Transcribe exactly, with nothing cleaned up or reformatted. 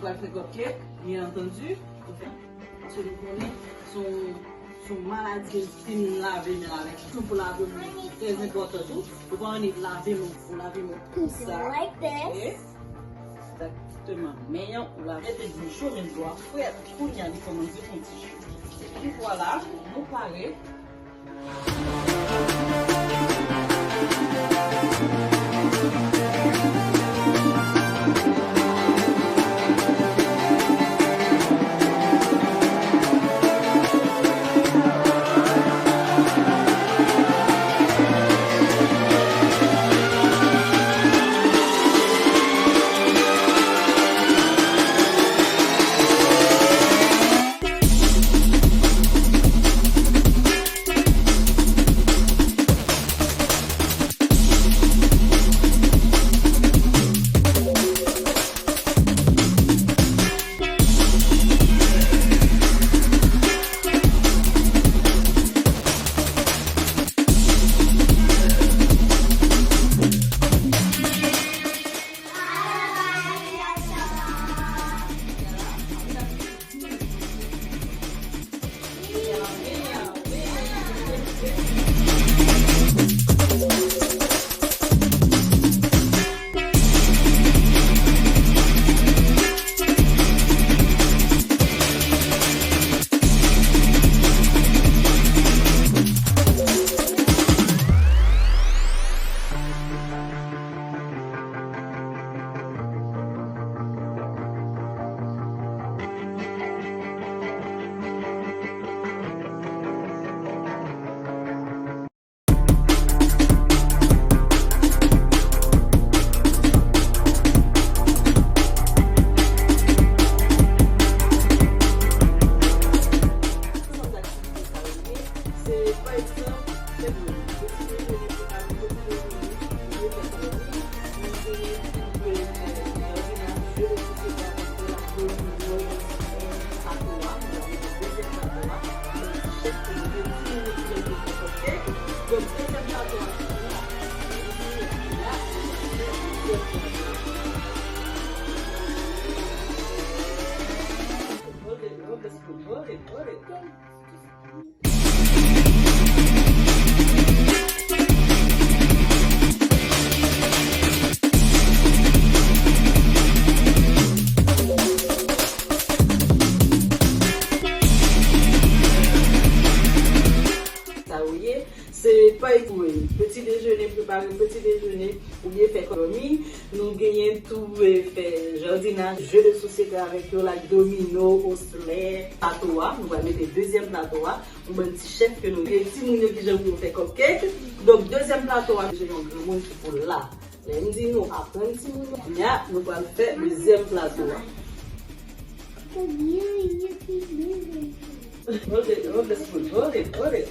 Pral fè cupcake, byen antandi. Paske nou konnen se yon, se yon maladi ke fin lave men l avèk. Tou pou lave men, trè enpòtan tou. Ou pa annik lave men w, ou lave men w konsa. Like this. Egzakteman. Men an, ou lave, mete dlo cho, men dlo a frèt. Kounye a, li kòmanse fè yon ti cho. Epi vwala, nou pare. Se, pa egzanp, fè dlo. Peti dejene, prepare peti dejene, oubyen fè dòmi. Nou genyen tou, e, jardinaj, jeu de société avec yo, la domino, e, plato a, nou va mete dezyèm plato a. Yon ti chèf ke nou gen, ti moun yo ki renmen fè cupcake. Donk, dezyèm plato a, se la, e la, nou va fè dezyèm plato a. Hold it, hold the spoon, hold it, hold it. Sa ou ye, se pay pou peti dejene, prepare peti dejene, oubyen fè dòmi. Nou genyen tou, e, fè jardinaj, jeu de société avec yo, like domino, oslè. Plato a, nou pral mete dezyèm plato a. Yon bann ti chèf ke nou ye, timoun yo kijan pou yo fè cupcake. Donk, dezyèm plato a, se yon granmoun ki pou la. Lè m di nou aprann timoun yo, kounye a, nou pral fè dezyèm plato a. Hold it, hold the spoon, hold it, hold it.